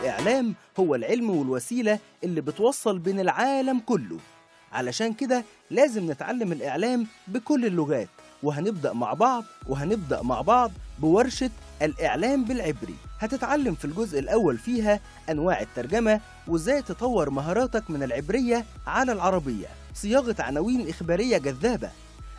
الإعلام هو العلم والوسيلة اللي بتوصل بين العالم كله، علشان كده لازم نتعلم الإعلام بكل اللغات. وهنبدأ مع بعض بورشة الإعلام بالعبري. هتتعلم في الجزء الأول فيها أنواع الترجمة، وإزاي تطور مهاراتك من العبرية على العربية، صياغة عناوين إخبارية جذابة،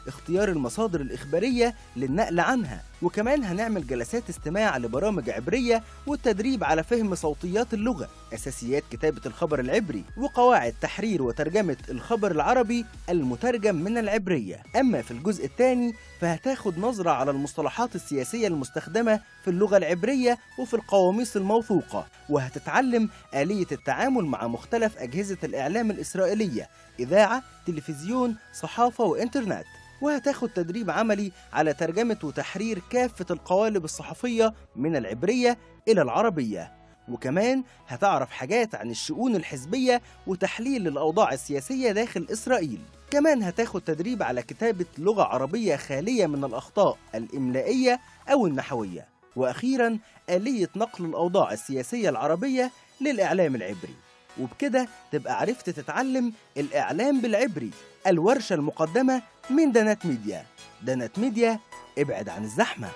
اختيار المصادر الإخبارية للنقل عنها، وكمان هنعمل جلسات استماع لبرامج عبرية والتدريب على فهم صوتيات اللغة، أساسيات كتابة الخبر العبري، وقواعد تحرير وترجمة الخبر العربي المترجم من العبرية. أما في الجزء الثاني فهتاخد نظرة على المصطلحات السياسية المستخدمة في اللغة العبرية وفي القواميس الموثوقة، وهتتعلم آلية التعامل مع مختلف أجهزة الإعلام الإسرائيلية: إذاعة، تلفزيون، صحافة وإنترنت، وهتاخد تدريب عملي على ترجمة وتحرير كافة القوالب الصحفية من العبرية إلى العربية، وكمان هتعرف حاجات عن الشؤون الحزبية وتحليل الأوضاع السياسية داخل إسرائيل. كمان هتاخد تدريب على كتابة لغة عربية خالية من الأخطاء الإملائية أو النحوية، وأخيرا آلية نقل الأوضاع السياسية العربية للإعلام العبري. وبكده تبقى عرفت تتعلم الإعلام بالعبري. الورشة المقدمة من دانات ميديا. دانات ميديا، ابعد عن الزحمة.